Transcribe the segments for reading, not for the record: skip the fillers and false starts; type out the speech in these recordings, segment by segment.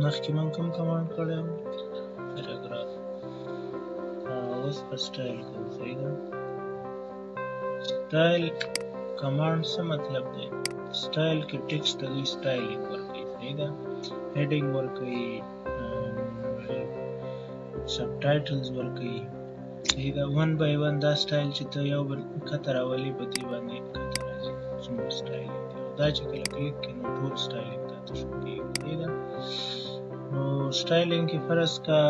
مخکې مونږ کوم command کړی و؟ Paragraph. اوس په style کوو، صحیح ده. Style command څه مطلب دی؟ Style کې text ته دوی styling ورکوي، صحیح ده، heading ورکوي، subtitles ورکوي، صحیح ده. One by one دا style چې ته یو بل کته راولي، په دې باندې کته راځي څومره styling دی. او دا چې کله کلیک کړې نو ټول styling تاته show کېږي، صحیح ده. نو styling کې فرض کا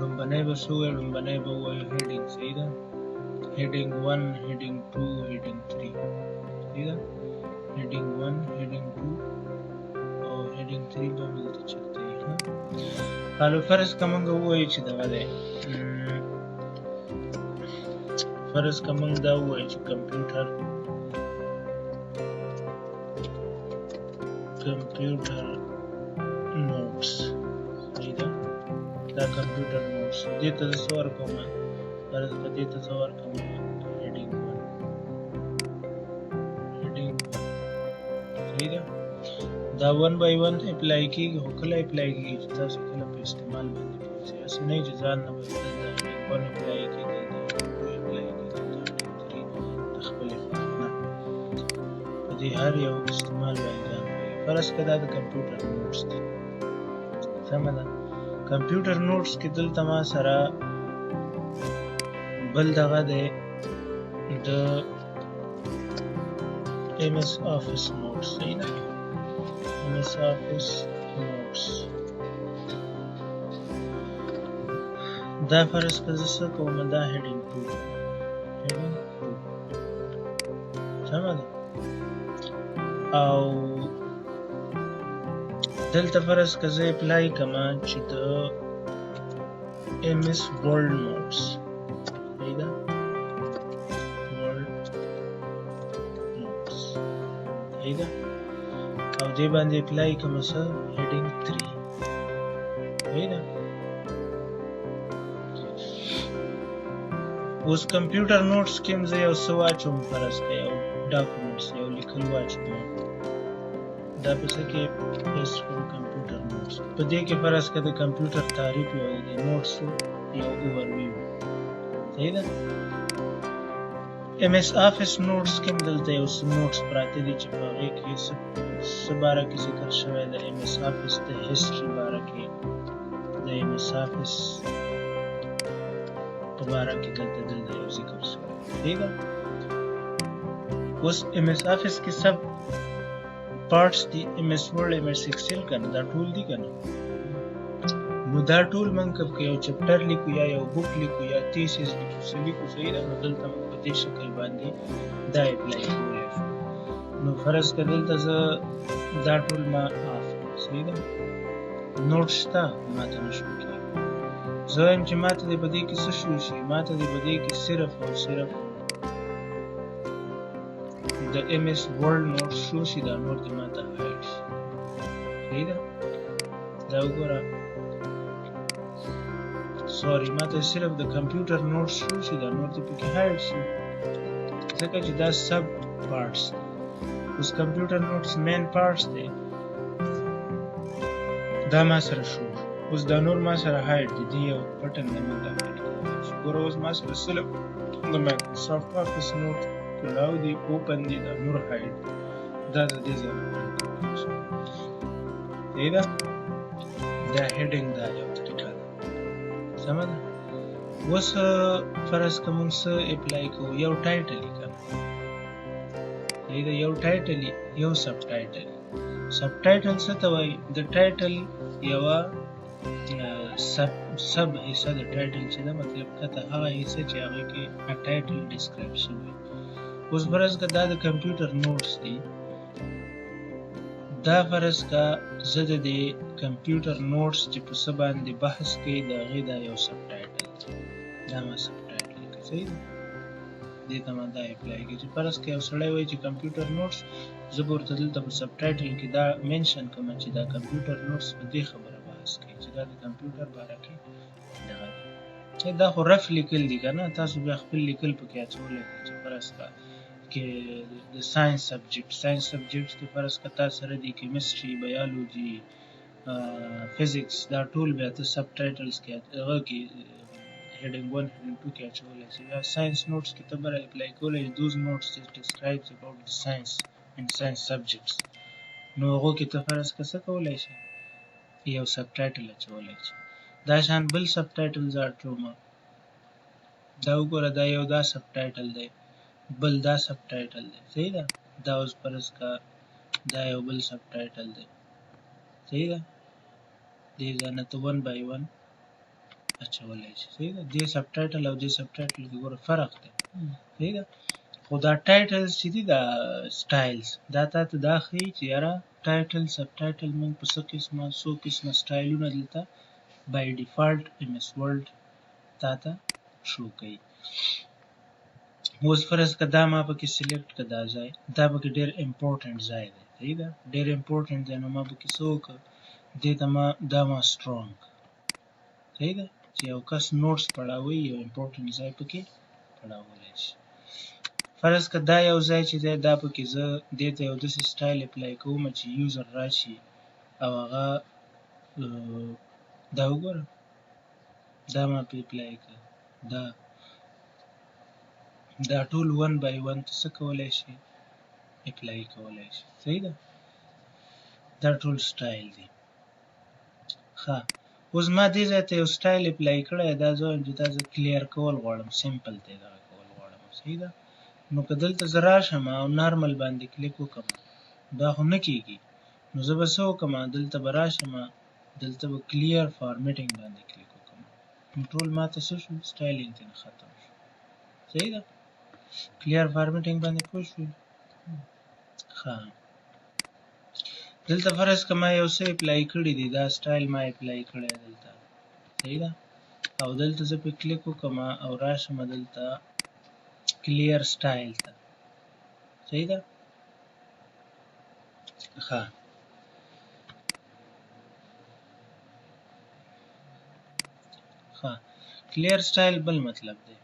لومبنۍ به څه ووایو؟ لومبنۍ به ووایو heading، صحیح ده، heading 1، heading 2، heading 3، صحیح ده. Heading 1، heading 2 او heading 3 به دلته چېرته وي؟ ها، حالو فرض که موږ ووایو چې دغه دی، فرض که موږ دا ووایو چې computer notes، صحیح ده. دا computer notes دې ته زه څه ورکوم؟ فرض که دې ته زه ورکوم heading 1، heading 1، صحیح ده. دا 1 by 1 apply کېږي، خو کله apply کېږي چې تاسو کله په استعمال باندې پوه شئ. هسې نه چې ځان نه به دلته heading 1 apply کړي، دلته heading 2 apply کړي، دلته heading 3 د خپلې خوښې. نه، په دې هر یو استعمال باندې ځان پوهېږي. فرض که دا د computer notes دي، سمه ده. Computer notes کې دلته ما سره بل دغه دی، د MS Office Notes، صحیح ده، MS Office Notes. دا فرض که زه څه کوم؟ دا heading 2، heading 2، سمه ده. او دلته فرض که زه apply کړم چې د MS Word Notes، صحیح ده، Word Notes، صحیح ده، او دې باندې apply کوم څه؟ Heading 3، صحیح ده. اوس computer notes کې هم زه یو څه واچوم، فرض که یو documents، یو لیکل واچوم. دا په څه کې paste کړم؟ Computer notes. په دې کې فرض که د کمپیوټر تعریف یو د notes یو overview، صحیح ده. MS Office Notes کې هم دلته یو څه notes پراته دي چې په هغې کې څه باره کې ذکر شوی، د MS Office د history باره کې، د MS Office په باره کې دلته یو ذکر شوی، صحیح ده. اوس MS Office کې سب parts دي، MS Word، MS Excel که نه، دا ټول دي که نه؟ نو دا ټول موږ که یو chapter لیکو یا یو book لیکو یا thesis لیکو، څه لیکو، صحیح ده، نو دلته موږ په دې شکل باندې دا apply کولی شو. نو فرض که دلته زه دا ټول ما off کړم، صحیح ده، note شته ما ته نه show کېږي. زه وایم چې ما ته دې په دې کې څه show شي؟ ما ته دې په دې کې صرف او صرف د MS Word note show شي، دا نور دې ما ته hide شي، صحیح ده. دا وګوره، sorry، ما ته صرف د computer note show شي، دا نور دې پکې hide شي، ځکه چې دا sub parts دي. اوس computer notes main parts دی، دا ما سره show. اوس دا نور ما سره hide دي، دی یو button دی، ما دا hide کولی شو. ګوره، اوس ما سره صرف د Microsoft Office note کولاو دي، open دي، دا نور hide دي. دا د دې ځای نه کولی شم، صحیح ده. دا heading دا یو طریقه ده، سمه ده. اوس فرض که موږ څه apply کوو؟ یو title یې که نه، صحیح ده، یو title، یو subtitle. Subtitle څه ته وایي؟ د title یوه sub حصه د title چې ده، مطلب کته هغه حصه چې هغې کې title describe شوی. اوس فرض که دا د computer notes دي، دا فرض که زه د دې computer notes چې په څه باندې بحث کوي، د هغې دا یو subtitle دی، دا ما subtitle کړه، صحیح ده. دې ته ما دا apply کړي چې فرض که یو سړی وایي چې computer notes، زه به ورته دلته په subtitle کې دا mention کوم چې دا computer notes په دې خبره بحث کوي چې دا د کمپیوټر باره کې دغه دی. دا خو rough لیکل دي که نه، تاسو بیا خپل لیکل پکې اچولی شئ چې فرض که کې د science subject، science subjects کې فرض که تا سره دي chemistry، biology، physics، دا ټول بیا ته سب ټایټلز کې هغه کې heading 1، heading 2 کې اچولی شي. بیا science notes کې ته بره apply کولی شي، those notes that describes about the science and science subjects. نو هغو کې ته فرض که څه کولی شي، یو سب ټایټل اچولی شي. دا شان بل سب ټایټل زه اچوم. دا وګوره، دا یو دا سب ټایټل دی، بل دا سب ټایټل دی، صحیح ده. دا اوس فرض که دا یو بل سب ټایټل دی، صحیح ده. دې ځای نه ته one by one اچولی شي، صحیح ده. دې سب ټایټل او دې سب ټایټل کې ګوره فرق دی، صحیح ده. خو دا titles چې دي، دا styles، دا تا ته دا ښیي چې یاره title، سب ټایټل موږ په څه قسمه، څو قسمه سټایلونه دلته by default MS Word تا ته شو کوي. اوس فرض که دا ما پکې select که دا ځای، دا پکې ډېر important ځای دی، صحیح ده، ډېر important دی. نو ما پکې څه وکړه؟ دې ته ما دا ما strong، صحیح ده، چې یو کس notes پړاوي، یو important ځای پکې پړاولی شي. فرض که دا یو ځای چې دی، دا پکې زه دې ته یو داسې style apply کوم چې user راشي او هغه دا وګوره، دا ما پې apply کړه. دا ټول one by one ته څه کولی شي؟ apply کولی شي، صحیح ده. دا ټول سټایل دی. ښه، اوس ما دې ځای ته یو style apply کړی، دا زه وایم چې دا زه clear کول غواړم، simple ته یې دغه کول غواړم، صحیح ده. نو که دلته زه راشم او نارمل باندې کلیک وکړم، دا خو نه کیږي. نو زه به څه وکړم؟ دلته به راشم، دلته به clear formatting باندې کلیک وکړم. نو ټول ماته څه شو؟ styling ترې ختم شو، صحیح ده. clear formatting باندې پوه شوې؟ ښه، دلته فرض که ما یو څه apply کړي دي، دا سټایل ما apply کړی دلته، صحیح ده. او دلته زه پې کلیک وکړم او راشم دلته clear style ته، صحیح ده. ښه، ښه، clear style بل مطلب دی.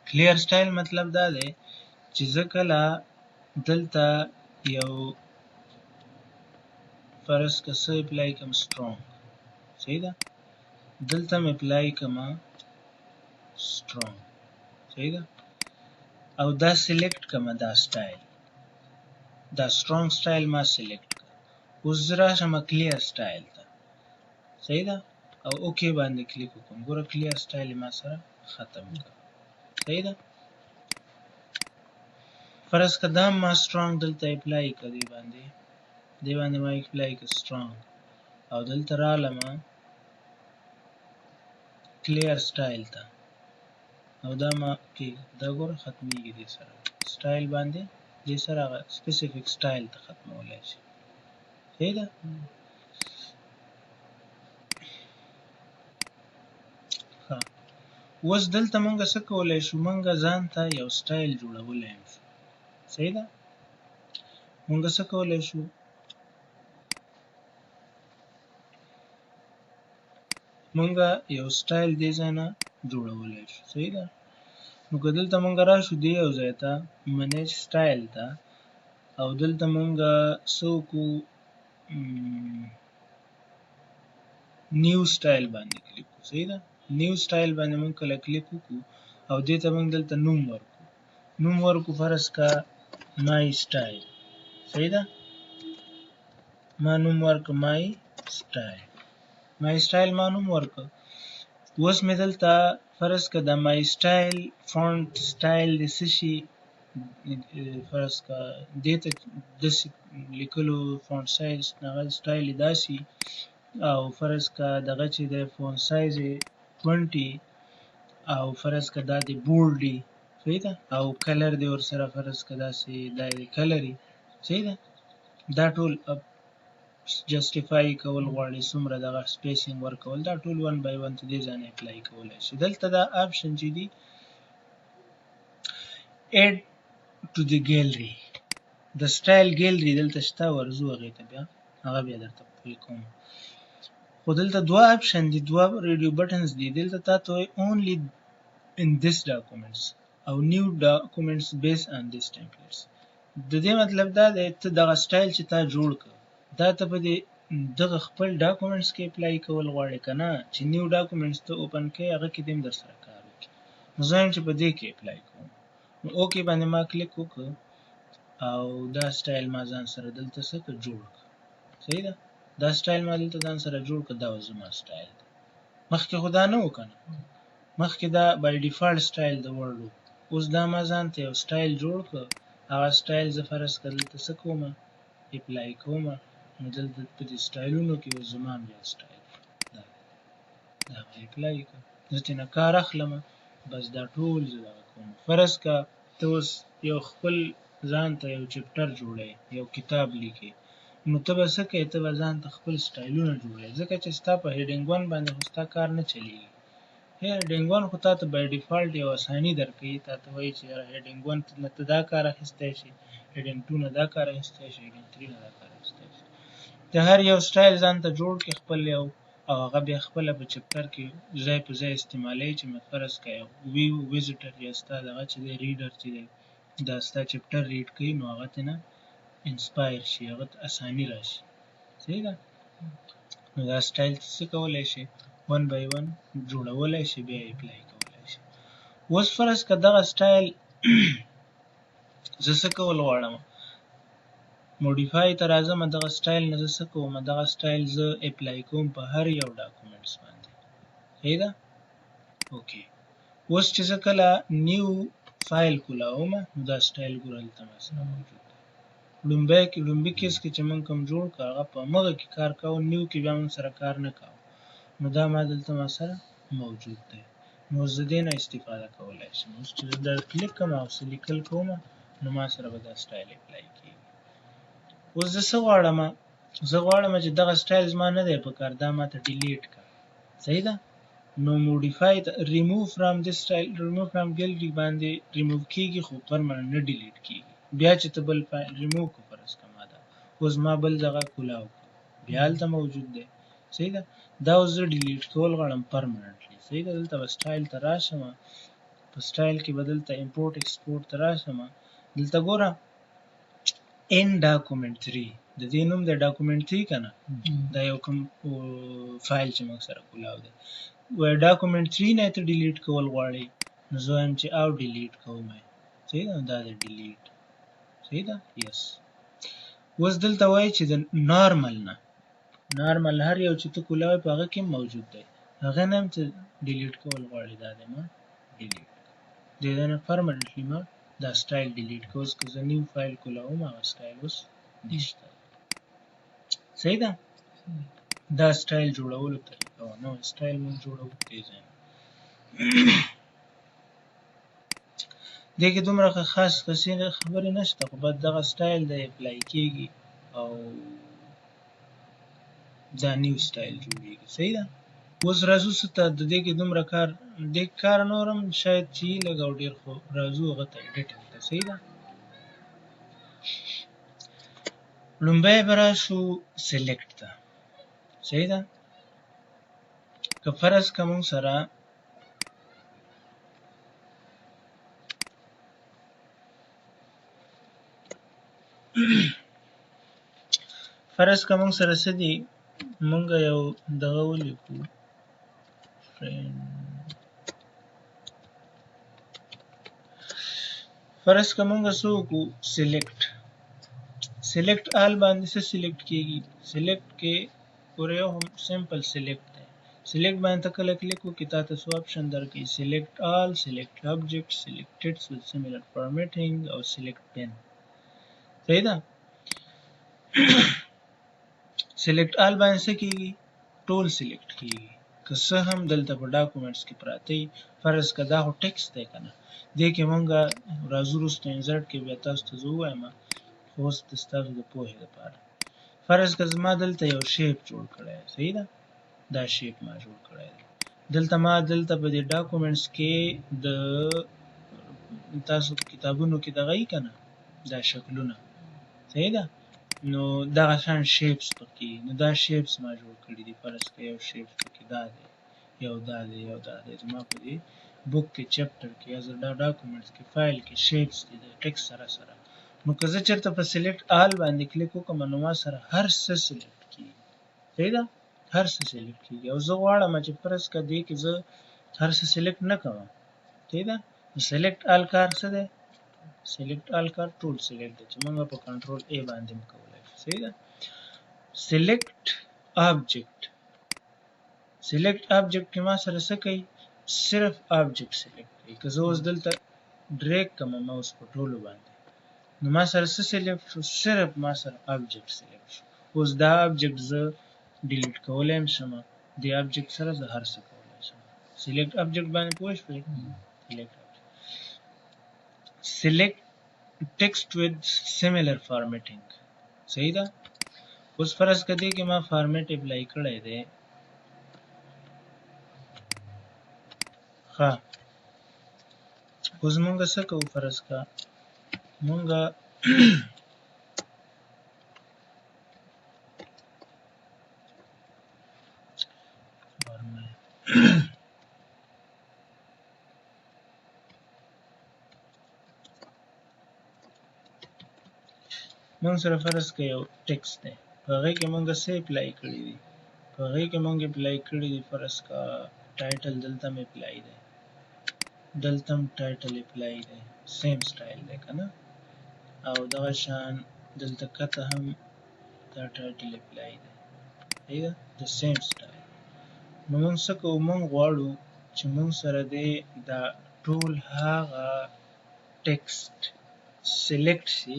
clear style مطلب دا دی چې زه کله دلته یو فرض که څه apply کوم، strong، صحیح ده. دلته مې apply کوم strong، صحیح ده، او دا select کوم، دا سټایل، دا strong style ما select کړ. اوس زه راشم clear style ته، صحیح ده، او okay باندې کلیک وکړم. ګوره clear style ما سره ختم کړ، صحیح ده. فرض که دا ما strong دلته apply کړ، دې باندې ما apply کړ strong، او دلته رالم clear style ته، او دا ما کې دا ګوره ختمیږي. دې سره سټایل باندې، دې سره هغه specific style ته ختمولی شي، صحیح ده. ښه، اوس دلته مونږ څه کولی شو؟ مونږ ځان ته یو سټایل جوړولی شو، صحیح ده. مونږ څه کولی شو؟ مونږ یو سټایل دې ځای نه جوړولی شو، صحیح ده. نو که دلته مونږ راشو دې یو ځای ته، manage style ته، او دلته مونږ څه وکړو؟ new style باندې کلیک وکړو، صحیح ده. new style باندې مونږ کله کلیک وکړو او دې ته مونږ دلته نوم ورکړو، نوم ورکړو فرض که my style، صحیح ده. ما نوم ورکړ my style، my style ما نوم ورکړ. اوس مې دلته فرض که د my style font style د څه شي، فرض که دې ته داسې لیکلو font size هغه سټایل یې داسې، او فرض که دغه چې دی font size یې 20، او فرض که دا د bold وي، صحیح ده، او color دی ورسره فرض که داسې دا د color، صحیح ده. دا ټول justify کول غواړي، څومره دغه spacing ورکول، دا ټول one by one ته دې ځای نه apply کولی شي. دلته دا option چې دی add to the gallery، د style gallery دلته شته، ورځو هغې ته، بیا هغه بیا درته پوه کوم. خو دلته دوه option دي، دوه radio buttons دي. دلته تا ته وایي only in this documents. او new documents based on this templates. د دې مطلب دا دی ته دغه style چې تا جوړ کړ دا ته په دې دغه خپل documents کې apply کول غواړې که نه، چې new documents ته open کړې هغه کې دې هم در سره کار وکړي. نو زه وایم چې په دې کې apply کوم، نو okay باندې ما کلیک وکړ او دا style ما ځان سره دلته څه که جوړ کړ. صحیح ده، دا style ما دلته ځان سره جوړ کړ، دا اوس زما style دی. مخکې خو دا نه و که نه، مخکې دا by default style د Word و، اوس دا ما ځان ته یو style جوړ کړ، هغه style زه فرض کړه دلته څه کوم apply کوم، نو دلته په دې style ونو کې اوس زما هم یو style دا دی، دا ما apply کړ، زه ترې نه کار اخلم، بس دا ټول زه دغه کوم. فرض که ته اوس یو خپل ځان ته یو chapter جوړوې، یو کتاب لیکې، نو ته به څه کوې، ته به ځان ته خپل style ونه جوړوې، ځکه چې ستا په heading 1 باندې خو ستا کار نه چلیږي. heading 1 خو تا ته by default یو اساني درکوي، تا ته وایي چې یاره heading 1 نه ته دا کار اخیستی شي، heading 2 نه دا کار اخیستی شي، heading 3 نه دا کار اخیستی شي. ته هر یو style ځان ته جوړ کړې خپل یو، او هغه بیا خپله په chapter کې ځای په ځای استعمالوي، چې فرض که یو view visitor یا ستا دغه چې دی reader چې دی دا ستا chapter read کوي، نو هغه ته نه inspire شي، هغه ته اساني راشي. صحیح ده، نو دا style ته څه کولی شي 1 by 1 جوړولی شي، بیا apply کولی شي. اوس فرض که دغه style زه څه کول غواړم، modify ته راځم، دغه style نه زه څه کوم، دغه style زه apply کوم په هر یو documents باندې. صحیح ده، okay. اوس چې زه کله new file کولاوم، نو دا style ګوره دلته ما سره موجود دی. لومبي case کې چې موږ کوم جوړ کړ هغه په همغه کې کار کاوه، new کې بیا موږ سره کار نه کاوه، نو دا ما دلته ما سره موجود دی، نو زه دې نه استفاده کولی شم. اوس چې زه دا کلیک کوم او څه لیکل کوم، نو ما سره به دا style apply کېږي. اوس زه څه غواړم، زه غواړم چې دغه style زما نه دی په کار، دا ما ته delete کړه. صحیح ده، نو موډیفای ته ریموو فرام دیس سټایل، ریموو فرام ګیلری باندې ریموو کېږي، خو permanent نه delete کېږي. بیا چې ته بل فایل ریموو کړو، فرض که ما دا اوس ما بل دغه کولاو کړو، بیا هلته موجود دی. صحیح ده، دا اوس زه delete کول غواړم permanently. صحیح ده، دلته به style ته راشم، په style کې به دلته import export ته راشم، دلته ګوره in document 3، د دې نوم د document 3 که نه، دا یو کوم فایل چې موږ سره کولاو دی، وایي document 3 نه ته delete کول غواړې، نو زه وایم چې او delete کوم یې. صحیح ده، دا د delete. صحیح ده، yes. اوس دلته وایي چې د نارمل نه، نارمل هر یو چې ته کولاوې په هغه کې موجود دی، هغه نه هم ته delete کول غواړې، دا دی ما delete دې ځای نه permanently ما دا style delete کړ. اوس که زه new file کولاوم، هغه style اوس نشته. صحیح ده، دا style جوړولو طریقه وه، نوی style موږ جوړوو دې ځای نه. دې کې دومره خاص قصې خبرې نشته، خو بس دغه style دی apply کېږي او دا new style جوړېږي. صحیح ده، اوس راځو څه ته، د دې کې دومره کار دې کار نور هم شاید چې لږ او ډېر، خو راځو هغه ته editing ته. صحیح ده، لومړی به راشو select ته. صحیح ده، که فرض که موږ سره فرض که موږ سره څه دي، موږ یو دغه ولیکو فرض که موږ څه وکړو select، select all باندې څه select کېږي، select کې ګوره یو هم simple select دی، select باندې ته کله کلیک وکړې تا ته څو option درکوي، select all، select object، select text with similar formatting او select pen. صحیح ده، select all باندې څه کېږي، ټول select کېږي، که څه هم دلته په documents کې پراته وي. فرض که دا خو text دی که نه، دې کې مونږ راځو وروسته insert کې بیا تاسو ته زه ووایم، خو اوس د ستاسو د پوهې لپاره. فرض که زما دلته یو shape جوړ کړی، صحیح ده، دا shape ما جوړ کړی دی، دلته ما دلته په دې documents کې د تاسو په کتابونو کې دغه یي که نه دا شکلونه، صحیح ده، نو دغه شان shapes پکې، نو دا shapes ما جوړ کړي دي. فرض که یو shapes پکې دا دی، یو دا دی، یو دا دی، زما په دې book کې، chapter کې یا دا documents کې، فایل کې shapes دي د ټیکس سره سره. نو که زه چېرته په select all باندې کلیک وکړم، نو ما سره هر څه select کیږي. صحیح ده، هر څه select کیږي. او زه غواړم چې فرض که دې کې زه هر څه select نه کوم. صحیح ده، نو select all کار څه دی؟ select all کار ټول select دی چې موږ په control A باندې هم کولی شو. صحیح ده. select object، select object کې ما سره څه کوي؟ صرف object select کوي. که زه اوس دلته drag کوم ماوس په ټولو باندې، نو ما سره څه select شو؟ صرف ما سره object select شو. اوس دا object زه delete کولی هم شم، دې object سره زه هر څه کولی شم. select object باندې پوه شوې؟ select object. select text with similar formatting. صحیح ده. اوس فرض که دې کې ما format apply کړی دی، ښه، اوس مونږ څه کوو؟ فرض که مونږ مونږ سره فرض که یو text دی، په هغې کې مونږ څه apply کړي دي؟ په هغې کې مونږ apply کړي دي فرض که title دلته هم apply دی، دلته هم title apply دی، same style دی که نه؟ او دغه شان دلته کته هم دا title apply دی. صحیح ده، د same style. نو مونږ څه کوو؟ مونږ غواړو چې مونږ سره دې دا ټول هغه text select شي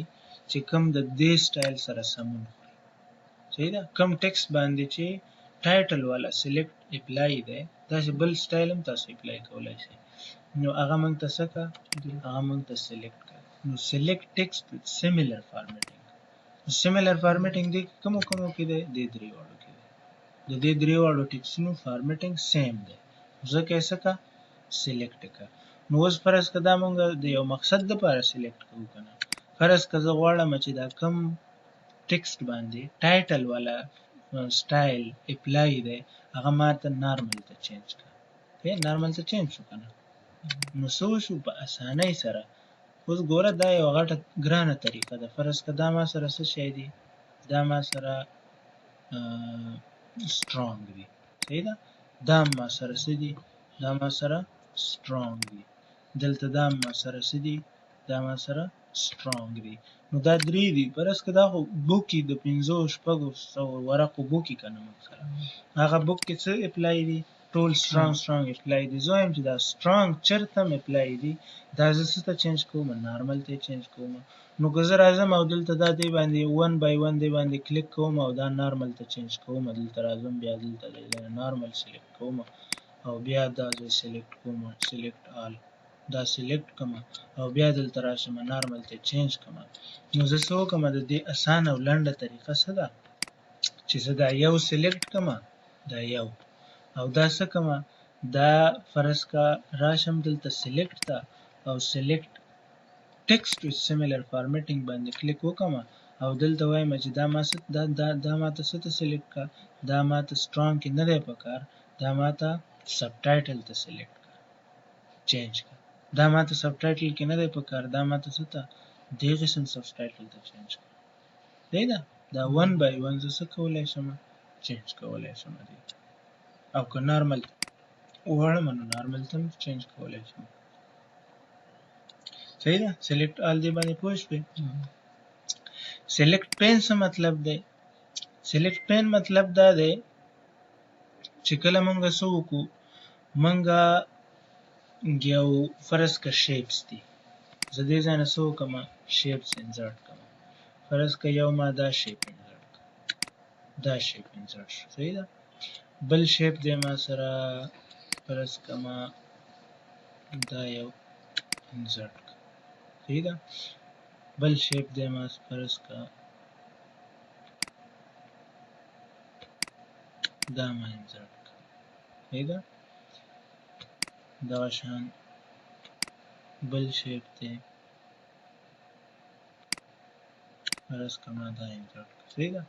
چې کوم د دې سټایل سره سمون خوري. صحیح ده، کوم text باندې چې title والا select apply دی، داسې بل سټایل هم تاسو apply کولی شئ. نو هغه مونږ ته څه که؟ هغه مونږ ته select کړه. نو select text with similar formatting. similar formatting دې کومو کومو کې دی؟ دې درې واړو کې دی. د دې درې واړو ټیکسونو formatting same دی، ځکه یې څه که؟ select که. نو اوس فرض که دا مونږ د یو مقصد دپاره select کوو که نه؟ فرض که زه غواړم چې دا کوم text باندې title والا style apply دی، هغه ماته نارمل ته change کړه. نارمل ته change شو که نه؟ نو څه وشو؟ په اسانۍ سره. اوس ګوره دا یوه غټه ګرانه طریقه ده. فرض که دا ما سره څه شی دی؟ دا ما سره strong دی. صحیح ده، دا ما سره څه دي؟ دا ما سره strong دي. دلته دا ما سره څه دي؟ دا ما سره strong دي. نو دا درې دي. فرض که دا خو book د 500-600 ورقو book که نه، موږ سره هغه book کې څه apply دي؟ ټول strong strong apply دي. زه وایم چې دا strong چېرته هم apply دي، دا زه څه ته change کوم؟ نارمل ته change کوم. نو که زه راځم او دلته دا دی باندې one by one دی باندې کلیک کوم او دا نارمل ته change کوم، دلته راځم بیا دلته نارمل select کوم او بیا دا زه select کوم، select all دا select کوم او بیا دلته راشم نارمل ته change کوم. نو زه څه وکړم؟ د دې اسانه او لنډه طریقه څه ده؟ چې زه دا یو select کوم، دا یو، او دا څه کوم؟ دا فرض که راشم دلته select ته او select text with similar formatting باندې کلیک وکړم او دلته وایم چې دا ما دا ماته څه ته select کا؟ دا ماته strong کې نه دی پکار، دا ماته subtitle ته select کا، change کا. دا ماته subtitle کې نه دی پکار، دا ماته څه ته دې قسم subtitle ته change کا. صحیح ده، دا one by one زه څه کولی شم؟ change کولی شم دې. او که نارمل وغواړم نو نارمل ته هم change کولی شم. صحیح ده، select all دې باندې پوه شوې؟ select pane څه مطلب دی؟ select pane مطلب دا دی چې کله مونږ څه وکړو، مونږ یو فرض که shapes دي، زه دې ځای نه څه وکړم؟ shapes insert کړم. فرض که یو ما دا shape insert کړم، دا shape insert شو. صحیح ده، بل shape دی ما سره فرض که ما دا یو insert کړم. صحیح ده، بل shape دی ما فرض که دا ما insert کړم. صحیح ده، دغه شان بل shape دی فرض که ما دا insert کړم. صحیح ده،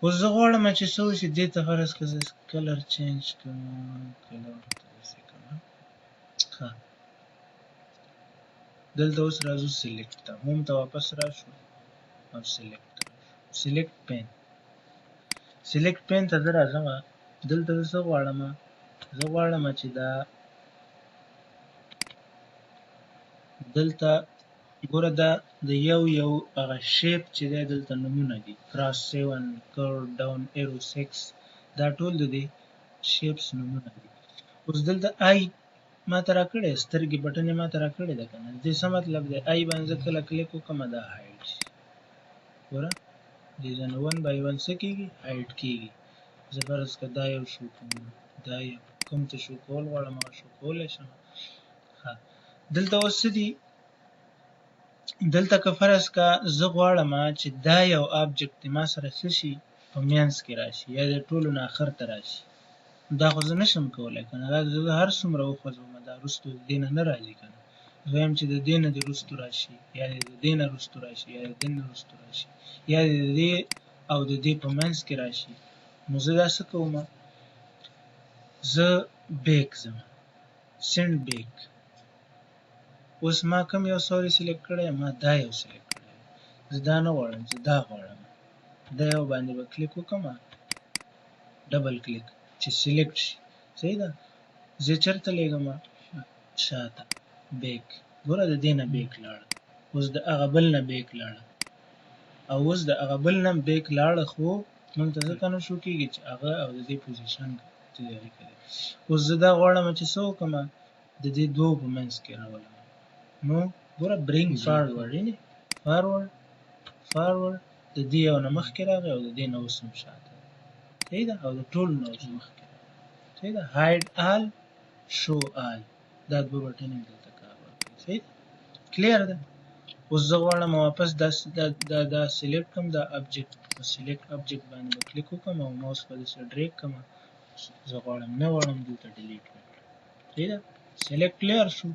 اوس زه غواړم چې څه وشي؟ دې ته فرض که زه color change کړم، color ته داسې کړم. ښه، دلته اوس راځو select ته، home ته واپس راشو او select ته راشو. select pane، select pane ته زه راځم. دلته زه څه غواړم؟ زه غواړم چې دا دلته ګوره، دا د یو یو هغه shape چې دی دلته نمونه دي، cross 7، curve، down arrow 6، دا ټول د دې shapes نمونه دي. اوس دلته eye ما ته راکړی، سترګې button یې ما ته راکړی ده که نه؟ د دې څه مطلب دی؟ eye باندې زه کله کلیک وکړم دا hide شي. ګوره، دې ځای نه one by one څه کېږي؟ hide کېږي. زه فرض که دا یو شو کوم، دا یو کوم ته شو کول غواړم هغه شو کولی شم. ښه، دلته اوس څه دي؟ دلته که فرض که زه غواړم چې دا یو object ما سره څه شي په منځ کې راشي یا د ټولو نه اخر ته راشي، دا خو زه نشم کولی که نه. دا زه هر څومره وخوځوم دا وروستو د دې نه نه راځي که نه. زه وایم چې د دې نه دې وروستو راشي، یا د دې نه وروستو راشي، یا د دې نه وروستو راشي، یا د دې او د دې په منځ کې راشي. نو زه دا څه کوم؟ زه back ځم، send back. اوس ما کوم یو sorry select کړی؟ ما دا یو select کړی. زه دا نه غواړم، زه دا غواړم. دا یو باندې به کلیک وکړم، double click چې select شي. صحیح ده. زه چېرته لېږم؟ شاته، back. ګوره، د دې نه back لاړه، اوس د هغه بل نه back لاړه، او اوس د هغه بل نه back لاړه. خو موږ ته ځکه نه شو کېږي چې هغه او د دې position چې دی هغې کې دی. اوس زه دا غواړم چې څه وکړم؟ د دې دوو په منځ کې راولم. نو ګوره، bring forward، یعنې forward، forward، د دې یو نه مخکې راغی او د دې نه اوس هم شاته. صحیح ده. او د ټولو نه اوس مخکې راغی. صحیح ده. hide all، show all، دا دوه button هم دلته کار ورکوي. صحیح ده، clear ده. اوس زه غواړم واپس دا دا دا select کړم، دا object. په select object باندې به کلیک وکړم او ماوس به داسې drag کړم. زه غواړم نه غواړم دلته delete وکړم. صحیح ده، select clear شو.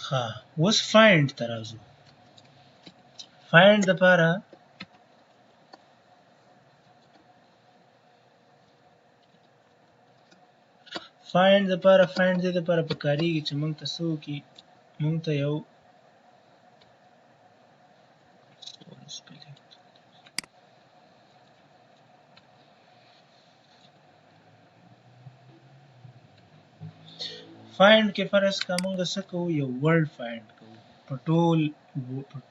ښه، اوس find ته راځو. find دپاره find دپاره find دې دپاره پکارېږي چې موږ ته څه وکړي؟ موږ ته یو find کې فرض که موږ څه کوو؟ یو word find کوو. په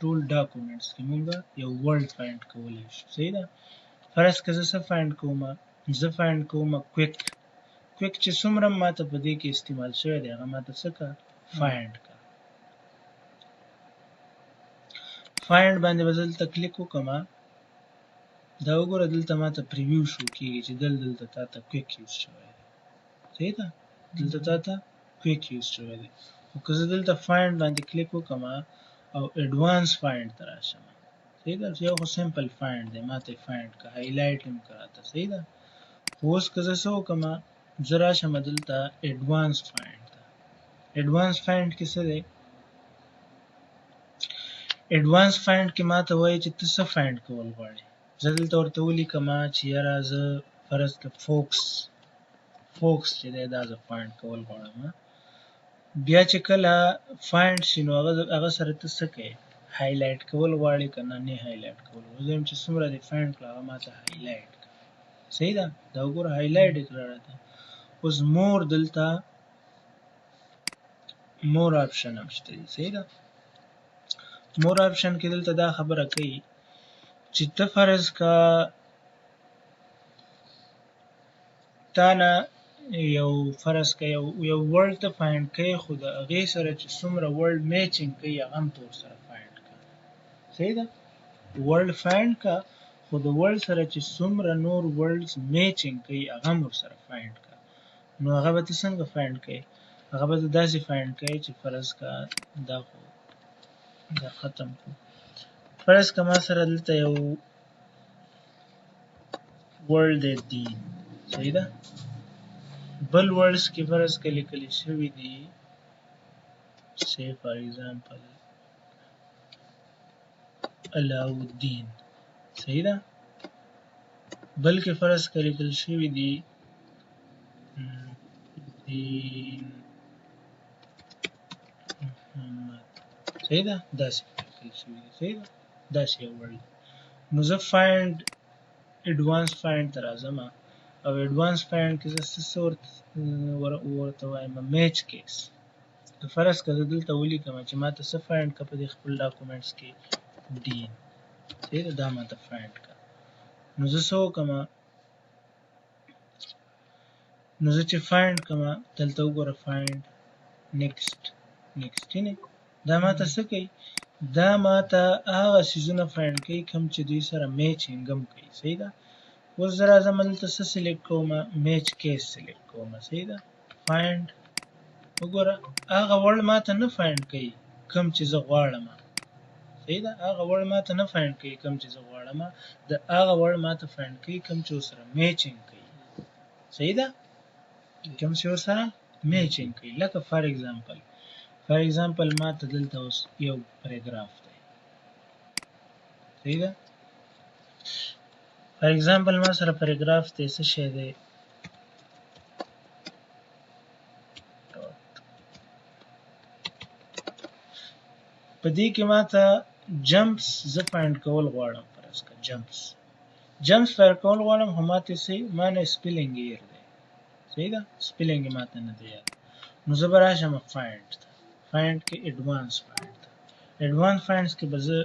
ټول documents کې موږ یو word find کولی شو. صحیح ده. فرض که زه څه find کوم؟ زه find کوم quick. quick چې څومره ماته په دې کې استعمال شوی دی هغه ماته څه کا؟ find کا. find باندې به دلته کلیک وکړم. دا وګوره، دلته ماته preview شو کېږي چې دلته تا ته quick use شوی دی. صحیح ده، دلته تا ته quick use شوی دی. خو که زه دلته find باندې کلیک وکړم او advance find ته راشم، صحیح ده، یو خو simple find دی، ماته find که highlight هم که راته. صحیح ده. خو اوس که زه څه وکړم؟ زه راشم دلته advance find ته. advance find کې څه دی؟ advance find کې ماته وایي چې ته څه find کول غواړې. زه دلته ورته ولیکم چې یاره زه فرض که focus، focus چې دی دا زه find کول غواړم. بیا چې کله find شي نو هغه سره ته څه کوې؟ highlight کول غواړې که نه؟ نه highlight کول. زه وایم چې څومره دې find کړه هغه ماته highlight کړه. صحیح ده. دا وګوره، highlight یې کړه راته. اوس more، دلته more option هم شته دي. صحیح ده. more option کې دلته دا خبره کوي چې ته فرض کا تا نه یو فرض که یو word ته find کوي، خو د هغې سره چې څومره word matching کوي هغه هم ته ورسره find کړه. صحیح ده. word find کا، خو د word سره چې څومره نور words matching کوي هغه هم ورسره find کا. نو هغه به ته څنګه find کوې؟ هغه به ته داسې find کوې چې فرض کا دا خو دا ختم کړو. فرض که ما سره دلته یو word دی دین. صحیح ده. بل words کې فرض که لیکل شوي دي، say for example علاؤالدین. صحیح ده. بلکې فرض که لیکل شوي دي دین. محمد، صحیح ده؟ داسې لیکل شوي دي، صحیح ده؟ داسې یو word. نو زه find advance find ته راځم او advance find کې زه څه ورته وایم؟ Match case. که فرض که زه دلته ولیکم چې ما ته څه find که په دې خپل documents کې دین، صحیح ده؟ دا ما ته find که. نو زه څه وکړم؟ نو زه چې find کوم، دلته وګوره، find next next. نه، دا ما ته څه کوي؟ دا ما ته هغه څیزونه find کوي کوم چې دوی سره matching هم کوي، صحیح ده؟ اوس زه راځم، دلته څه select کوم؟ Match case select کوم، صحیح ده؟ Find. وګوره، هغه word ما ته نه find کوي کوم چې زه غواړم، صحیح ده؟ هغه word ما ته نه find کوي کوم چې زه غواړم. د هغه word ما ته find کوي کوم چې ورسره matching کوي، صحیح ده؟ کوم چې ورسره matching کوي. لکه for example ما ته دلته اوس یو پاراګراف دی، صحیح ده؟ For example ما سره پاراګراف دی، څه شی دی؟ په دې کې ما ته jumps زه find کول غواړم. فرض که jumps find کول غواړم، خو ما ته څه ما نه spelling یې دی، صحیح ده؟ Spelling ما ته نه دی یاد. نو زه به راشم find ته، find کې advance find ته. Advance finds کې به زه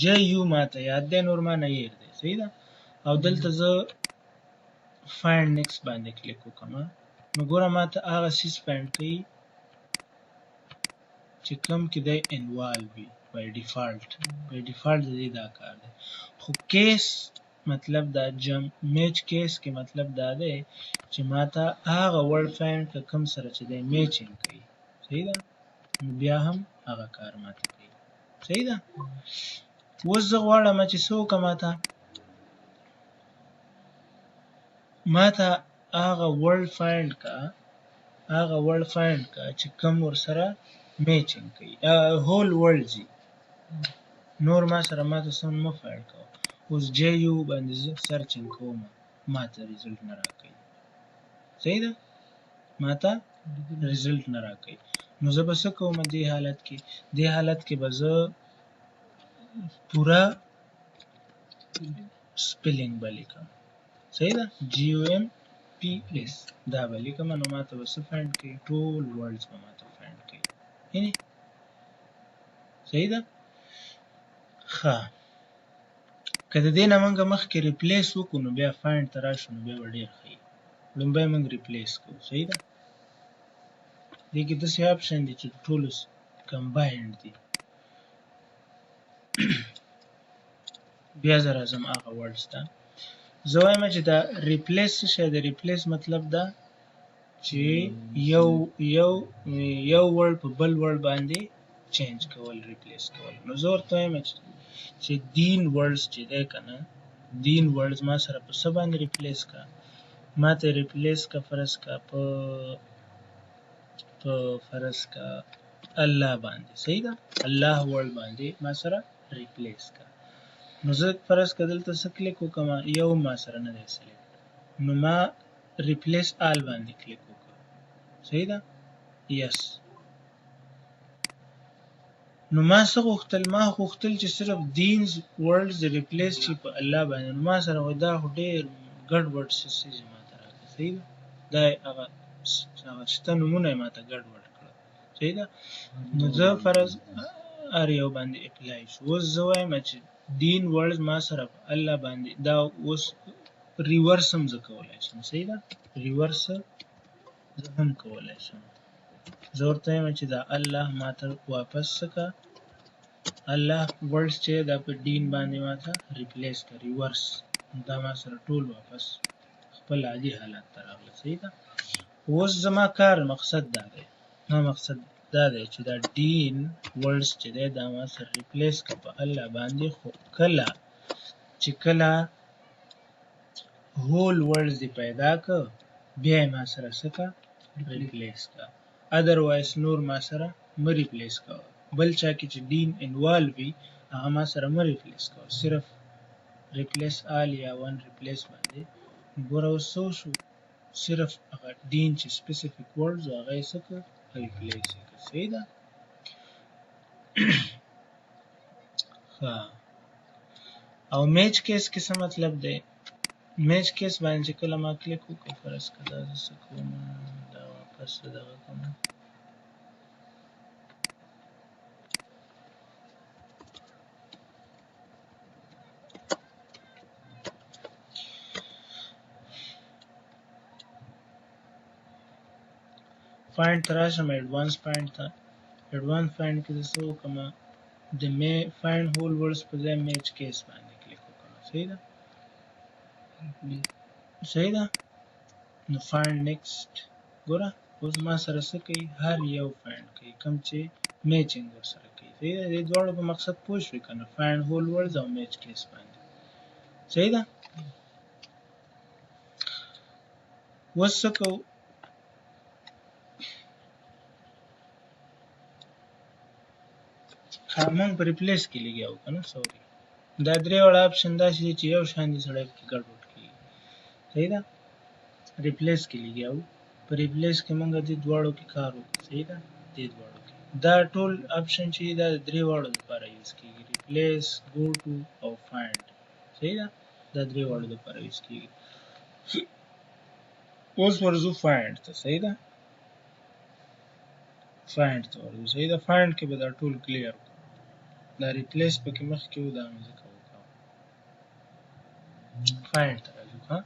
J U ما ته یاد دی، نور ما نه هېر دی، صحیح ده؟ او دلته زه find next باندې کلیک وکړم، نو ګوره ما ته هغه څیز find کوي چې کوم کې دی involve وي by default. By default د دې دا کار دی. خو case مطلب دا جم match case کې مطلب دا دی چې ما ته هغه word find که کوم سره چې دی matching کوي، صحیح ده؟ نو بیا هم هغه کار ماته کوي، صحیح ده؟ اوس زه غواړم چې څه وکړم؟ ماته هغه word find کا، هغه word find کا چې کوم ورسره matching کوي، whole word ځي، نور ما سره ما ته څه مه find کوه. اوس J U باندې زه searching کوم، ما ته result نه راکوي، صحیح ده؟ ما ته result نه راکوي. نو زه به څه کوم دې حالت کې؟ دې حالت کې به زه پوره spelling به لیکم، صحیح ده؟ G U M P S دا به لیکم. نو ما ته به څه find کوي؟ ټول words به ما ته find کوي، یعنی، صحیح ده؟ ښه، که د دې نه موږ مخکې replace وکړو، نو بیا find ته راشو، نو بیا به ډېر ښه وي. لومړی موږ replace کوو، صحیح ده؟ دې کې داسې option دي چې ټول combined دي. بیا زه راځم هغه words ته. زه وایم چې دا replace څه شی دی؟ Replace مطلب دا چې یو یو word په بل word باندې change کول، replace کول. نو زه ورته وایم چې دین words چې دی که نه، دین words ما سره په څه باندې replace کا؟ ما ته replace کا فرض کا په فرض کا الله باندې، صحیح ده؟ الله word باندې ما سره replace کا. نو زه فرض که دلته څه کلیک وکړم، یو ما سره نه دی select، نو ما replace all باندې کلیک وکړ، صحیح ده؟ Yes. نو ما څه غوښتل؟ ما غوښتل چې صرف دینز words replace شي په الله باندې. نو ما سره وایي دا خو ډېر ګډوډ څه څیز ما ته راکړه، صحیح ده؟ دا یې هغه شته نومونه یې ما ته ګډوډ کړه، صحیح ده؟ نو زه فرض هر یو باندې apply شو. اوس زه وایم چې دین words ما سره په الله باندې، دا اوس reverse هم زه کولی شم، صحیح ده؟ Reverse زه هم کولی شم. زه ورته وایم چې دا الله ما ته واپس څه که الله words چې دا په دین باندې ما ته replace که، reverse. دا ما سره ټول واپس خپل عادي حالت ته راغله، صحیح ده؟ اوس زما کار مقصد دا دی، ما مقصد دا دی چې دا دین words چې دی دا ما سره replace که په الله باندې، خو کله چې کله whole words دې پیدا که، بیا یې ما سره څه که؟ Replace که. Otherwise نور ما سره مه replace کوه. بل چا کې چې دین involve وي، هغه ما سره مه replace کوه، صرف replace all یا one replace باندې. ګوره اوس څه وشو؟ صرف هغه دین چې specific words هغه یې څه کړ؟ Replace یې کړ، صحیح ده؟ ښه، او match case کې څه مطلب دی؟ match case باندې چې کله ما کلیک وکړ، فرض که دا زه څه کوم، دا واپس دغه کوم، find ته راشم، advance find ته. advance find کې زه څه وکړم؟ د find whole words په ځای match case باندې کلیک وکړم. صحیح ده؟ صحیح ده. نو find next، ګوره اوس ما سره څه کوي؟ هر یو find کوي کوم چې matching ورسره کوي. صحیح ده؟ دې دواړو په مقصد پوه شوې که نه؟ find whole words او match case باندې. صحیح ده؟ اوس څه کوو؟ موږ په replace کې لګیا وو که نه؟ sorry، دا درې واړه option داسې دي چې یو شان دي، سړی پکې ګډوډ کېږي. صحیح ده؟ replace کې لګیا وو، په replace کې موږ دې دواړو کې کار وکړو. صحیح ده؟ دې دواړو کې دا ټول option چې دا د درې واړو لپاره use کېږي، replace، go to او find. صحیح ده؟ دا درې واړو لپاره use کېږي. اوس ورځو find ته. صحیح ده؟ find ته ورځو. صحیح ده؟ find کې به دا ټول clear کړو. دا replace پکې مخکې و، دا مې ځکه وکړو. find ته راځو. ها،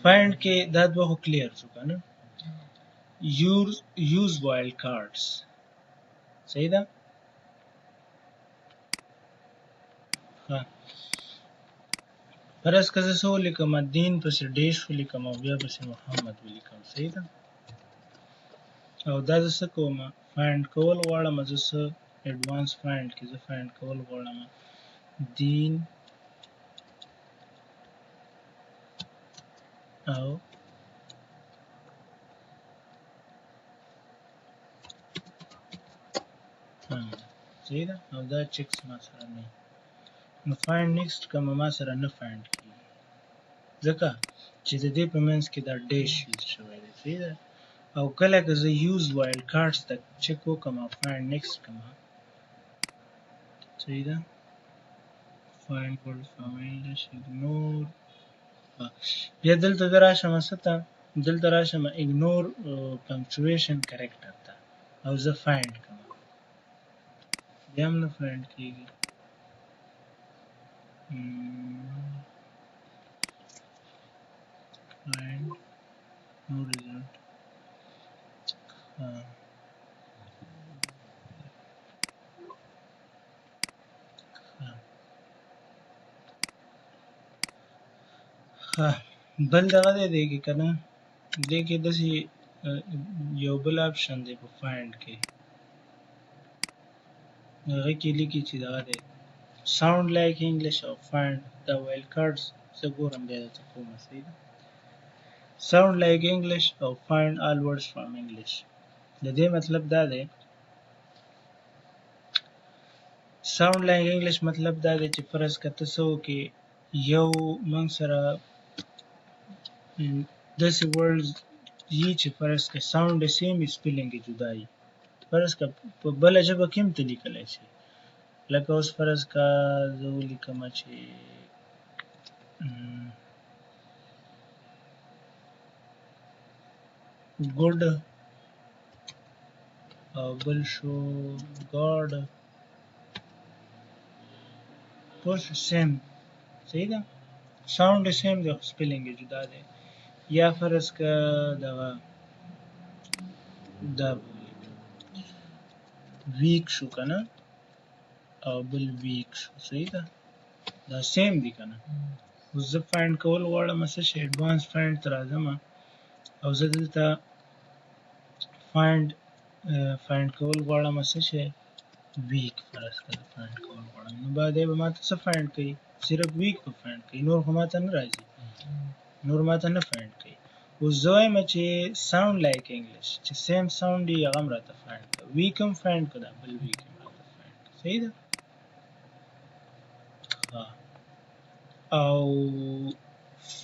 find کې دا دوه خو clear شو که نه؟ use wild cards. صحیح ده؟ ها، فرض که زه څه ولیکم، دین پسې dash ولیکم او بیا پسې محمد ولیکم. صحیح ده؟ او دا زه څه کوم؟ find کول غواړم. زه څه advance find کې زه find کول غواړم دین او صحیح ده؟ او دا checks ما سره نه، نو find next کوم ما سره نه find کیږي، ځکه چې د دې په منځ کې دا dash use شوی دی. صحیح ده؟ او کله که زه use wild cards ته چک وکړم او find next کوم، صحیح ده؟ find word from English ignore. بیا دلته زه راشم څه ته؟ دلته راشم ignore punctuation character ته او زه find کوم، بیا هم نه find کیږي. find no result. ښه، بل دغه دی دې کې که نه، دې کې داسې یو بل option دی په find کې، هغه کې لیکي چې دغه دی sound like English او find the wild cards. زه ګورم بیا درته کومه. صحیح ده؟ sound like English او find all words from English. د دې مطلب دا دی، sound like English مطلب دا دی چې فرض که ته څه وکړې، یو موږ سره داسې words یي چې فرض که sound یې same وي، spelling یې جدا وي. فرض که په بله ژبه کې هم ته لیکلی شې، لکه اوس فرض که زه ولیکم چې good او بل شو God، پوه شو؟ same. صحیح ده؟ sound یې same دی خو spelling یې جدا دی. یا فرض که دغه دا week شو که نه، او بل week شو. صحیح ده؟ دا same دی که نه؟ اوس زه find کول غواړم څه شی؟ advance find ته راځم او زه دلته find کول غواړم څه شی؟ week فرض کړه find کول غواړم. نو بعد به ماته څه find کوي؟ صرف week به find کوي، نور خو ماته نه راځي، نور ماته نه find کوي. اوس زه وایم چې sound like English، چې same sound یې هغه هم راته find کړه، week هم find کړه، دا بل week هم راته find کړه. صحیح ده؟ او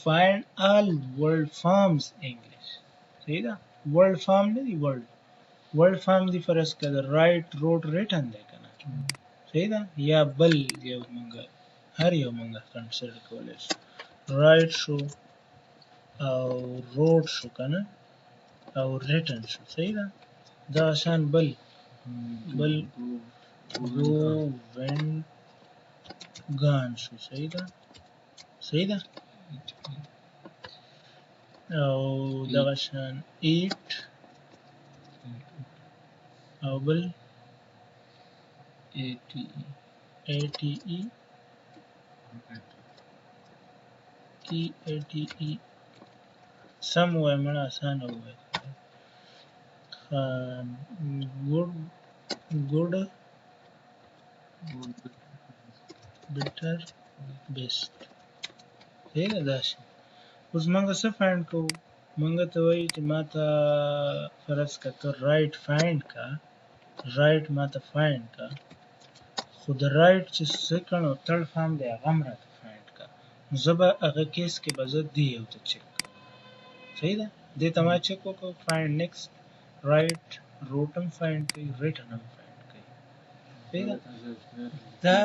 find all word forms English. صحیح ده؟ word form نه دی، word form دی فرض کړه write، wrote، written دی که نه. صحیح ده. یا بل یو مونږ هر یو مونږ consider کولی شو. write شو او wrote شو که نه، او written شو. صحیح ده. دغه شان بل بل go went gone شو. صحیح ده، صحیح ده. او دغه شان eat او بل A T E A T E E A T E سم ووایه مړه، اسانه ووایه. good good better best. صحیح ده. داسې اوس موږ څه find کوو؟ موږ ته وایي چې ما ته فرض که ته write find کا، write ما ته find کا، خو د write چې second او third form دی هغه هم راته find کا. نو زه به هغه case کې به زه دې یو ته چک کوم. صحیح ده. دې ته ما چک وکړو، find next write wrote هم find کوي، written هم find کوي. صحیح ده. دا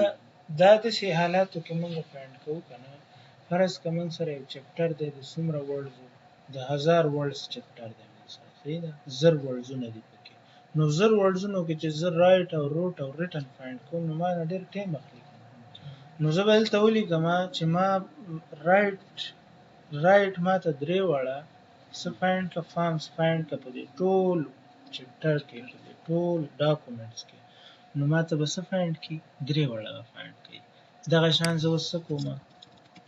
دا داسې حالاتو کې موږ find کوو که نه. فرض که موږ سره یو chapter دی د څومره words، د 1000 words chapter دی موږ سره. صحیح ده. 1000 words ونه دي پکې. نو 1000 words ونو کې چې زه write او wrote او written find کوم نو ما نه ډېر time اخلي. نو زه به دلته ولیکم چې ما write ما ته درې واړه څه find که، forms find که په دې ټول chapter کې، په دې ټول documents کې. نو ما ته به څه find کړي؟ درې واړه به find کړي. دغه شان زه اوس څه کوم؟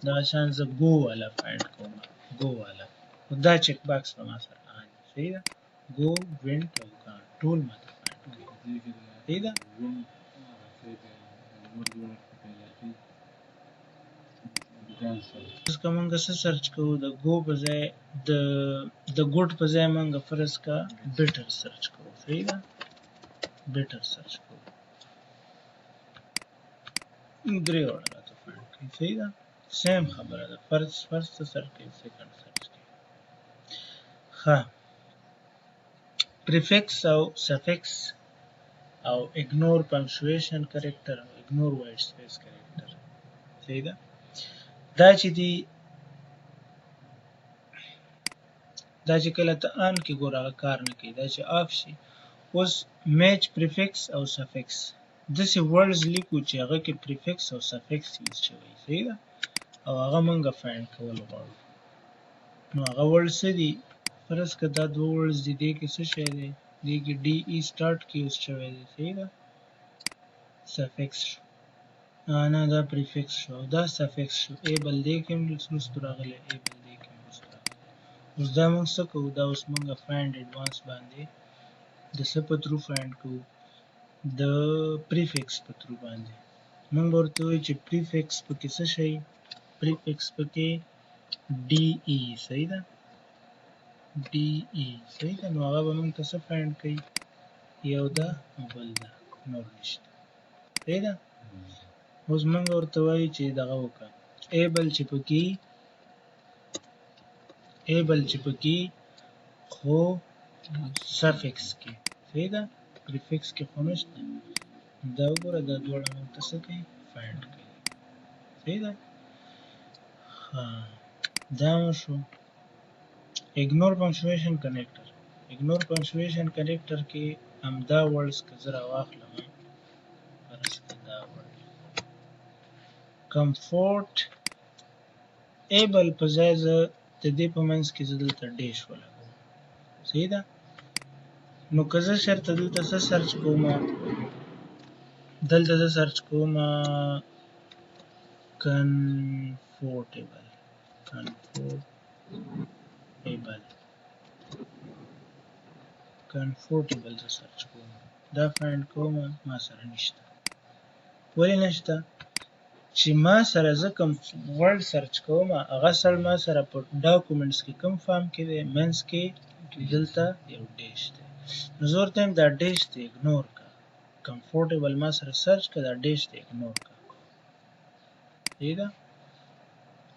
دغه شان زه go والا find کوم، go والا. خو دا check box به ما سره on. صحیح ده. go went او gone ټول ما ته find کوي. صحیح ده. فرض که موږ څه search کوو، د go په ځای د good په ځای موږ فرض که better search کوو. صحیح ده. better search کوو، درې واړه راته find کوي. صحیح ده. same خبره ده. فرض first څه search کوي، second search کوي. ښه، prefix او suffix او ignore punctuation character او ignore white space character. صحیح ده. دا چې دی دا چې کله ته on کې ګوره هغه کار نه کوي، دا چې off شي. اوس match prefix او suffix داسې words لیکو چې هغه کې prefix او suffix use شوی. صحیح ده. او هغه مونږ find کول غواړو. نو هغه words څه دي؟ فرض که دا دوه words دي، دې کې څه شی دی؟ دې کې D E start کې use شوی دی. صحیح ده. suffix شو، نه دا prefix شو او دا suffix شو. able دې کې هم وروسته راغلی، able دې کې هم وروسته راغلی. اوس دا موږ څه کوو؟ دا اوس موږ find advance باندې د څه په through find کوو؟ د prefix په through باندې. موږ به ورته وایو چې prefix پکې څه شی؟ prefix پکې D E. صحیح ده. D E. صحیح ده. نو هغه به موږ ته څه find کوي؟ یو ده او بل ده، نور نشته. صحیح ده. اوس موږ ورته وایو چې دغه وکړه، able چې پکې، able چې پکې خو suffix کې. صحیح ده. prefix کې خو نشته. دا وګوره، دا دواړه موږ ته څه کوي؟ find کوي. صحیح ده. ښه، دا مو شو. ignore punctuation connector. ignore punctuation connector کې همدا words که زه راواخلم، فرض که دا word comfort able په ځای زه د دې په منځ کې زه دلته dash ولګوم. صحیح ده. نو که زه چېرته دلته څه search کوم، دلته زه search کوم comfortable، comfortable، comfortable زه search کوم، دا find کوم، ما سره نشته. ولې نشته؟ چې ما سره زه کوم word search کوم هغه سره ما سره په documents کې کوم form کې دی، منځ کې دلته یو dash دی. نو زه ورته وایم دا dash دی ignore که، comfortable ما سره search که، دا dash دی ignore که. صحیح ده.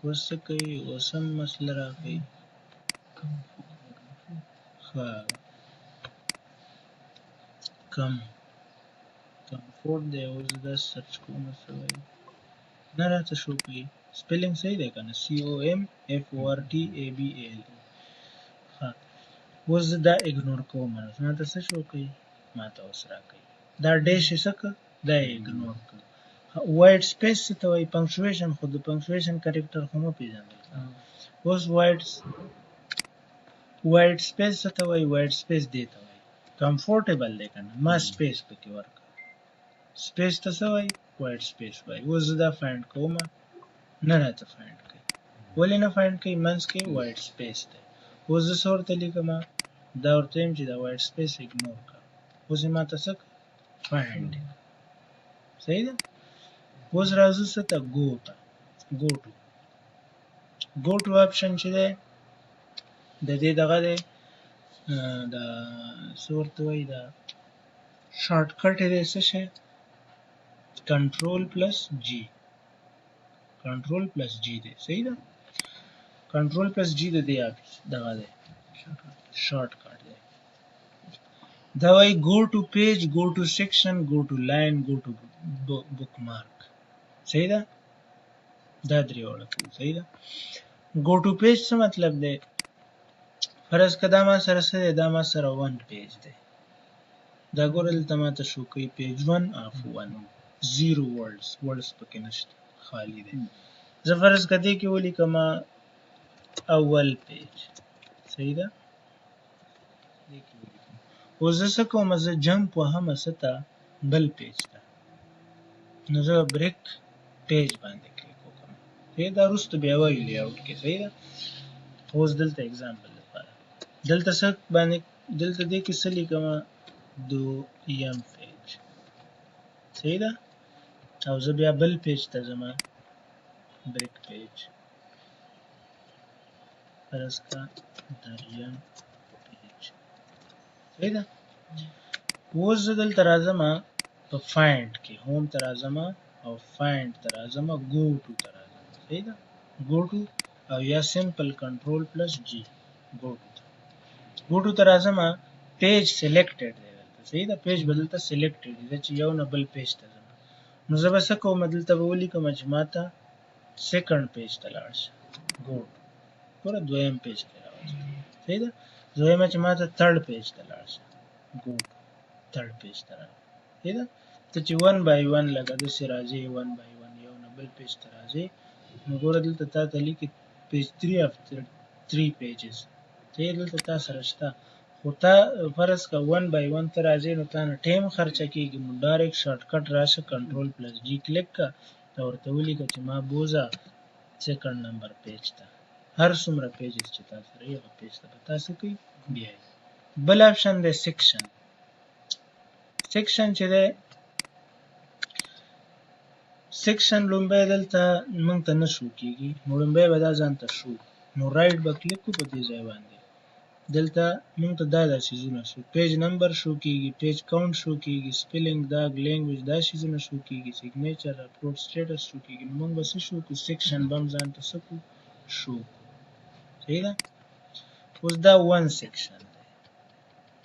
اوس څه کوي؟ اوس هم مسله راکوي. ښه، کم comfortable. کمفورټ دی. اوس زه دا search کوم، څه وایي؟ نه راته show کوي. spelling صحیح دی که نه؟ COMFORTABALE. ښه، اوس زه دا ignore کوم. اوس ماته څه show کوي؟ ماته اوس راکوي دا dash یې څه که، دا یې ignore کړ. white space څه ته وایي؟ punctuation خو د punctuation character خو مو پېژندل. اوس white space څه ته وایي؟ white space دې ته وایي، comfortable دی که نه؟ ما space پکې ورکړ. space ته څه وایي؟ white space وایي. اوس زه دا find کوم، نه راته find کوي. ولې نه find کوي؟ منځ کې white space دی. اوس زه څه ورته لیکم؟ دا ورته وایم چې دا white space ignore کړه. اوس یې ماته څه find. صحیح ده. اوس راځو څه ته؟ go ته. go to، go to option چې دی د دې دغه دی، د څه ورته وایي، دا shortcut یې دی. څه شی؟ control plus G، control plus G دی. صحیح ده. control plus G د دې دغه دی، shortcut دی. دا وایي go to page، go to section، go to line، go to bookmark. صحیح ده. دا درې واړه کوو. صحیح ده. go to page څه مطلب دی؟ فرض که دا ما سره څه دی؟ دا ما سره one page دی. دا ګوره دلته ما ته show کوي page one of one، zero words، words پکې نشته، خالی دی. زه فرض که دې کې ولیکم اول page. صحیح ده. دې کې ولیکم، اوس زه څه کوم؟ زه jump وهم څه ته؟ بل page ته. نو زه break page باندې کلیک وکړم. صحیح ده. وروسته بیا وایو layout کې. صحیح ده. خو اوس دلته example لپاره دلته څه باندې، دلته دې کې څه لیکم؟ دویم page. صحیح ده. او زه بیا بل page ته ځم، break page، فرض که دریم page. صحیح ده. اوس زه دلته راځم په find کې، home ته راځم او find ته راځم، go to ته راځم. صحیح ده. go to او یا simple control plus G، go to ته، go to ته راځم. page selected دی دلته. صحیح ده. page به دلته selected دی چې یو نه بل page ته ځم. نو زه به څه کوم؟ دلته به ولیکم چې ما ته second page ته لاړ شه. go to، ګوره دویم page ته راوسته. صحیح ده. زه وایم چې ما ته third page ته لاړ شه. go to، third page ته راغی. صحیح ده. ته چې one by one لکه داسې راځې، one by one یو نه بل page ته راځې، نو ګوره دلته تا ته لیکي page three of three pages. صحیح، دلته تا سره شته. خو تا فرض که one by one ته راځې نو تا نه time خرچه کېږي. نو direct shortcut راشه، control plus G click که او ورته ولیکه چې ما بوځه second number page ته. هر څومره pages چې تا سره یې، هغه page ته به تاسو کوي بیایي. بل option دی section. section چې دی، section لومبی دلته موږ ته نه show کېږي. نو لومبی به دا ځان ته show، نو right به کلیک کړو په دې ځای باندې. دلته موږ ته دا دا څیزونه show، page number show کېږي، page count show کېږي، spelling، دا language، دا څیزونه show کېږي، signature، upload status show کېږي. نو موږ به څه show کړو؟ section به هم ځان ته څه کړو؟ show کړو. صحیح ده. اوس دا one section دی.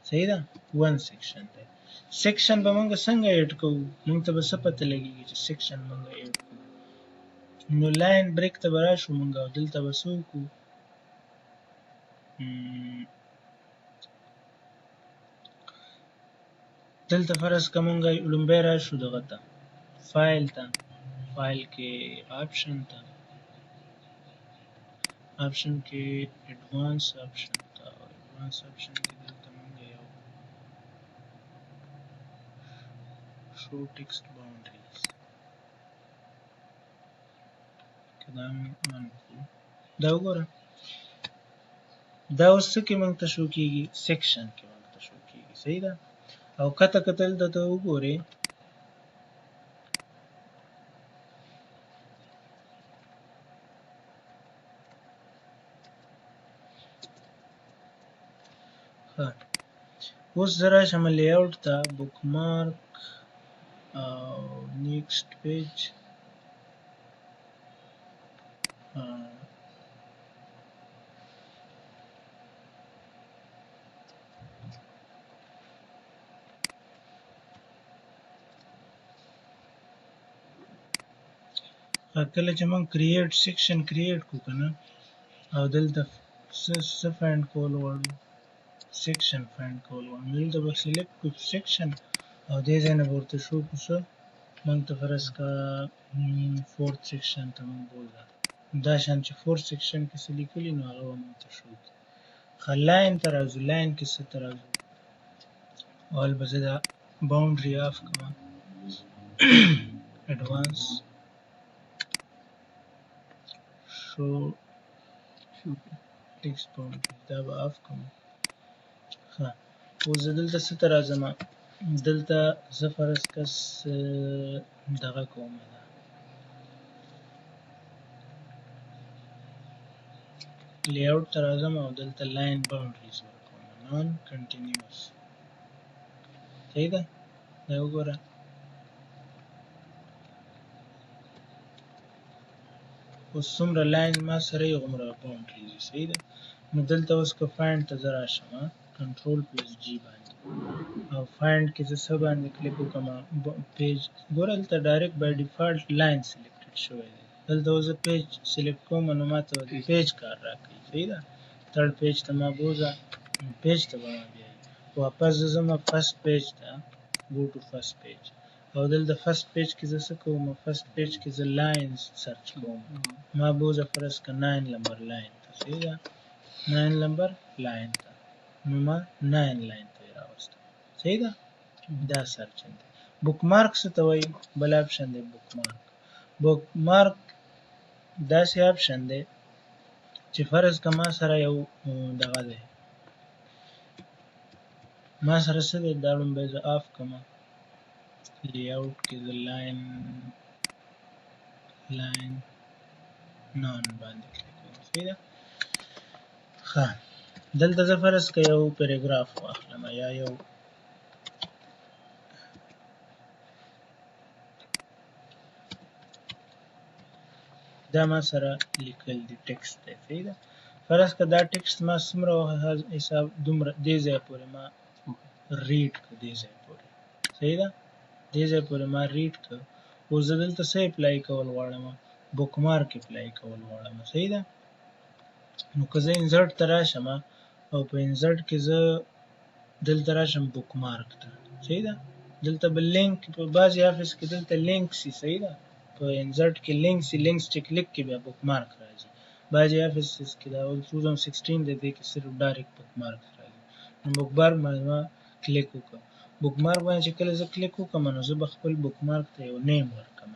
صحیح ده، one section دی. section به موږ څنګه add کوو؟ موږ ته به څه پته لګېږي چې section موږ add کوو؟ نو line break ته به راشو موږ او دلته به څه وکړو؟ دلته فرض که موږ لومړی راشو دغه ته، فایل ته، فایل کې option ته، option کې advance option ته، او advance option کې دلته موږ یو show text boundaries که دا موږ on کړو، دا وګوره دا اوس څه کې موږ ته show کېږي؟ section کې موږ ته show کېږي. صحیح ده. او کته کتل ته وګورې ښه، اوس زه راشم layout ته، bookmark او next page. کله چې موږ create section create کو کنه، او دلته څه find کول غواړو، section find کول غواړو، دلته به select کو section، او دې ځای نه به ورته show کو څه موږ ته فرض که fourth section ته موږ بوځه، دا شان چې fourth section کې څه لیکلي نو هغه به موږ ته show کړي. ښه line ته راځو، line کې څه ته راځو، اول به زه دا boundary off کړم، advance show text boundary دا به off کړم. ښه اوس زه دلته څه ته راځم، دلته زه فرض که دغه کوم ده layout ته راځم او دلته line boundaries ورکوم non continuous. صحیح ده؟ دا وګوره اوس څومره line ما سره یې هغومره boundaries. صحیح ده؟ نو دلته اوس که find ته زه راشم control plus G باندې او find کې زه څه باندې کلیک وکړم page، ګوره دلته direct by default line selected شوی دی. دلته اوس زه page select کوم نو ما ته به page کار راکوي. صحیح ده؟ third page ته ما بوځه، page ته به ما بیایي. واپس زه ځم first page ته، go to first page، او دلته first page کې زه څه کوم، first page کې زه lines search کوم، ما بوځه فرض که 9 number line ته. صحیح ده؟ 9 number line ته، نو ما 9 line ته یې راوسته. صحیح ده؟ دا search دی. bookmark څه ته وایي؟ بل option دی bookmark. bookmark داسې option دی چې فرض که ما سره یو دغه دی، ما سره څه دی، دا لومړی زه off کړم، layout کې زه line line none باندې کلیک کوم. صحیح ده؟ ښه دلته زه فرض که یو paragraph واخلم یا یو دا ما سره لیکل دي text دی. صحیح ده؟ فرض که دا text ما څومره حساب دومره دې ځای پورې ما read کړ، دې ځای پورې. صحیح ده؟ دې ځای پورې ما read کړ. اوس زه دلته څه apply کول غواړم، bookmark apply کول غواړم. صحیح ده؟ نو که زه insert ته راشم او په insert کې زه دلته راشم bookmark ته. صحیح ده؟ دلته به لینک په بعضې Office کې دلته لینک سي. صحیح ده؟ په insert کې لینک سي، links چې کلیک کې بیا bookmark راځي. بعضې Office کې دا 2016 دی، دې کې صرف direct bookmark راځي. نو bookmark باندې ما کلیک وکړم، bookmark باندې چې کله زه کلیک وکړم نو زه به خپل bookmark ته یو name ورکړم.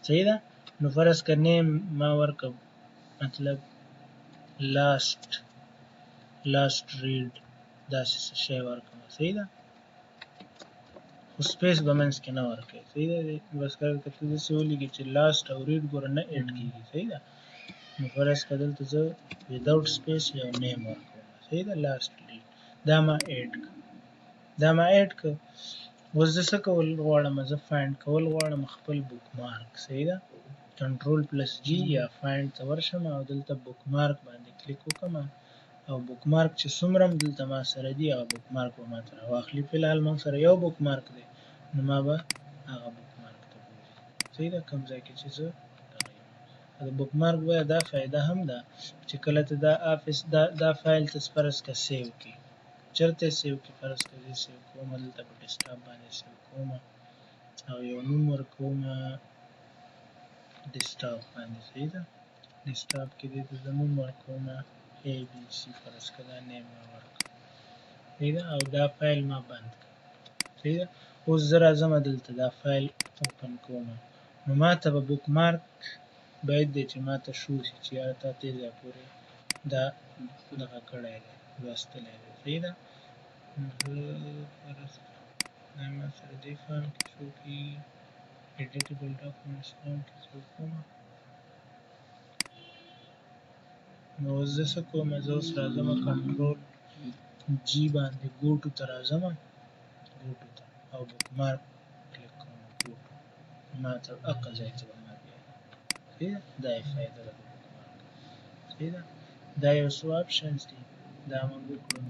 صحیح ده؟ نو فرض که name ما ورکړم مطلب last read داسې څه شی ورکړم. صحیح ده؟ خو space به منځ کې نه ورکوي. صحیح ده؟ بس که ته داسې ولیکې چې last او read ګوره نه add کېږي. صحیح ده؟ نو فرض که دلته زه without space یو name ورکوم. صحیح ده؟ last read دا ما add کړ، دا ما add کړ. اوس زه څه کول غواړم، زه find کول غواړم خپل bookmark. صحیح ده؟ control plus G یا find ته ورشم او دلته bookmark باندې کلیک وکړم او bookmark چې څومره هم دلته ما سره دي هغه bookmark به ما ته راواخلي. فی الحال موږ سره یو bookmark دی نو ما به هغه bookmark ته بوځي. صحیح ده؟ کوم ځای کې چې زه دغه یم. د bookmark بیا دا فایده هم ده چې کله ته دا Office دا فایل ته فرض که save کړې، چېرته یې save کړې، فرض که زه save کوم دلته په desktop باندې save کوم او یو نوم ورکوم desktop باندې. صحیح ده؟ desktop کې دې ته زه نوم ورکوم A B C فرض که دا name ما ورکړ. صحیح ده؟ او دا فایل ما بند کړ. صحیح ده؟ اوس زه راځم دلته دا فایل open کوم نو ما ته به bookmark باید دی چې ما ته show شي چې یاره تا دې ځای پورې دا دغه کړی دی، لوستلی دی. صحیح ده؟ زه فرض دا ما سره دې form کې show کېږي، editable documents form کې show کوم. نو اوس زه څه کوم، زه اوس راځم control G باندې go to ته راځم، go to ته او bookmark کلیک کوم go to، ما ته هغه ځای ته به ما بیایي. صحیح ده؟ دا یې فایده ده د bookmark. صحیح ده؟ دا یو څو options دي، دا موږ وکړو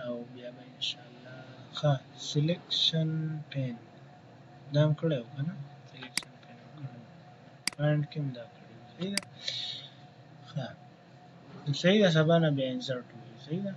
او بیا به انشاءالله ښه selection pane دا هم کړی و که نه، selection pane هم کړی و. پاینټ کې هم دا کړی. صحیح ده؟ ښه، صحیح ده. سبا نه بیا انسرټ وایي. صحیح ده.